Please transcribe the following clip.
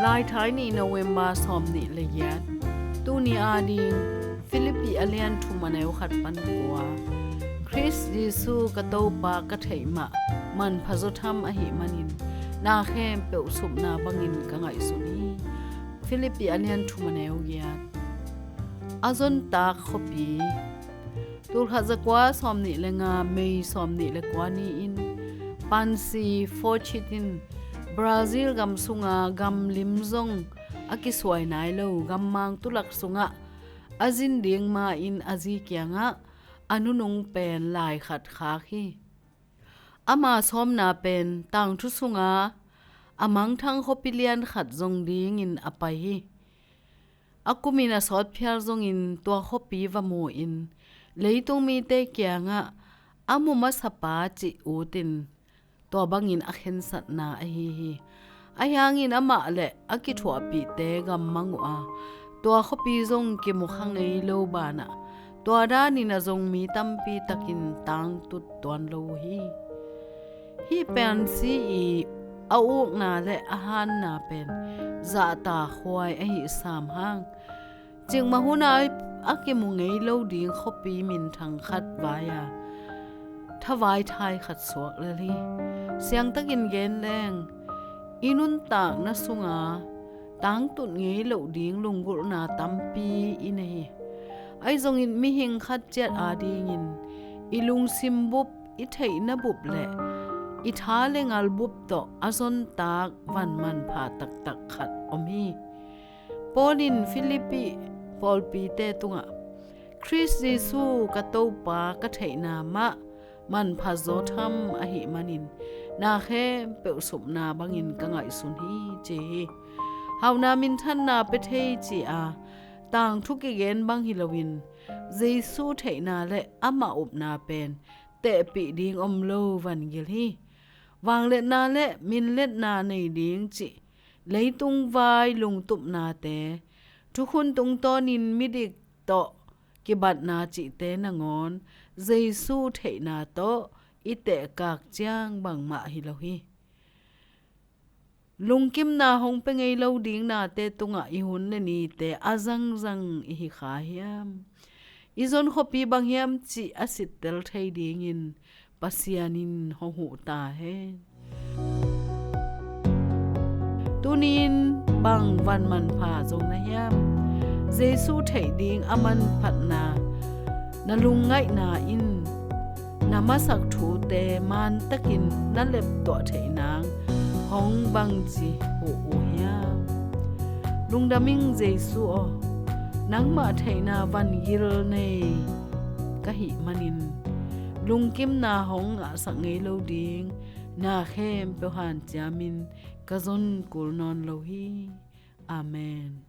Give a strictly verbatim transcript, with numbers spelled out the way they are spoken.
Laithai ni, November sawm nih le giat. Tuni ading Philippi a lian thum, a neu khat pan kua. Khrist Jesuh ka Topa ka theih mah manpha zaw tham ahih manin, na khempeuh supna bangin ka ngaihsun hi. Philippi a lian thum, a neu giat. A zontak khuapi. Tulkhat zakua sawm nih le nga, May sawm nih le kua ni-in Pansi Forchit in Brazil gam sunga gam lim zong a kisuai nai lo gammang tulak sungah a zin ding ma-in a zi kiangah a nunung pen lai khat khak hi. Ama sawmna pen tangthu sunga a mangthang khuapi lian khat zong dingin a pai hi. A kumin a sawt phial zongin tua khuapi va mu-in leitung mite kiangah a mu masapa cih utin tua bangin a khensatna ahi hi. Ahi hangin amah le a kithuahpihte gammang uh a, tua khuapi zong kimu kha ngei lo banah, tua danin a zong mi tampi takin tangtut tuan lo uh hi. Hih Pansi i a ukna le a hanna pen zahtakhuai ahi sam hang, cikmah huna a kimu ngei lo ding khuapi minthang khat vai-a thavai thai khat suak lel hi. Siangtakin gen leng, i nuntakna sunga tangtut ngei loh ding lunggulhna tampi i nei hi. Ahi zongin mihing khat ciat adingin i lungsim bup, i theihna bup le i tha le ngal bup tawh a zontak van manpha taktak khat om hi. Paul in Philippi pawlpite tungah, Khrist Jesuh ka Topa ka theihna mah manpha zaw tham ahih manin, na khempeuh supna bangin ka ngaihsun hi, ci hi. Hauhna minthanna pia thei ci-a tangthu kigen bang hi loin, Jesuh theihna le amah upna pen tehpih ding om lo vangel hi. Vangliatna le minliatna nei ding cih leitung vai lungtupnate, thukhun tungtawnin midik tawh kibatna cihte nangawn Jesuh theihna tawh i tehkak ciang bangmah hi lo hi. Lungkimna hong pia ngei lo ding nate tungah i hun le nite a zangzang i hi kha hiam? I zon khuapi bang hiam cih a sittel thei dingin Pasian in hong huh ta hen. Tuni-in bang van manpha zo na hiam? Jesuh theih ding a manphatna na lungngaihna in na masak thute mantakin na leptuah theih nang hong bangci huh uh hiam? Lungdam ing Jesuh aw, nangmah theihna vangel nei ka hih manin lungkimna hong ngahsak ngei lo ding na khempeuh hanciamin ka zon kul nawn lo hi. Amen.